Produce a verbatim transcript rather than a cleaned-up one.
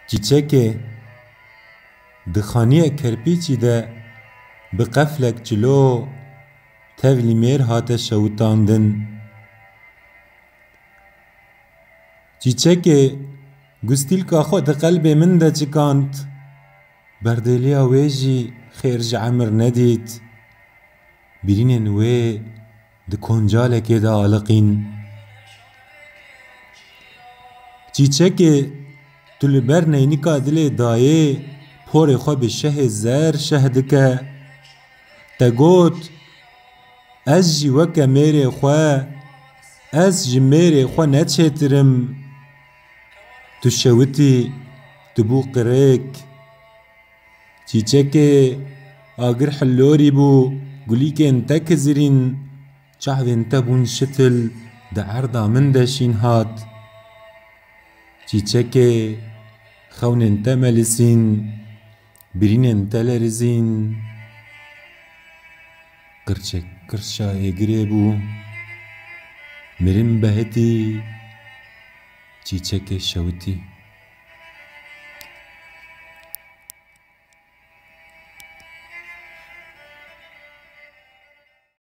Çîçekê di xaniyek kerpîçî de bi qeflek çilo tevlî mêr hate şewitandin. Çîçekê gustîlka xwe di qelbê min de çikand. Berdêliya wê jî xêr ji emir nedît. Birînên wê di koncalekê de aliqîn. Çîçekê, tu li ber neynika dilê dayê porê xwe bi şehê zer şeh dike. Te got, ez jî weke mêrê xwe, ez ji mêrê xwe neçêtir im. Tu şewitî, tu bû qirêk. Çîçekê, agir hillorî bû, gulîkên te kizirîn, çavên te bûn şitil, di erda min de şîn hat. Çîçekê, xewnên te melisîn, birînên te lerizîn. Qirçek qirça êgirê bû, mirin behitî, çîçekê şewitî.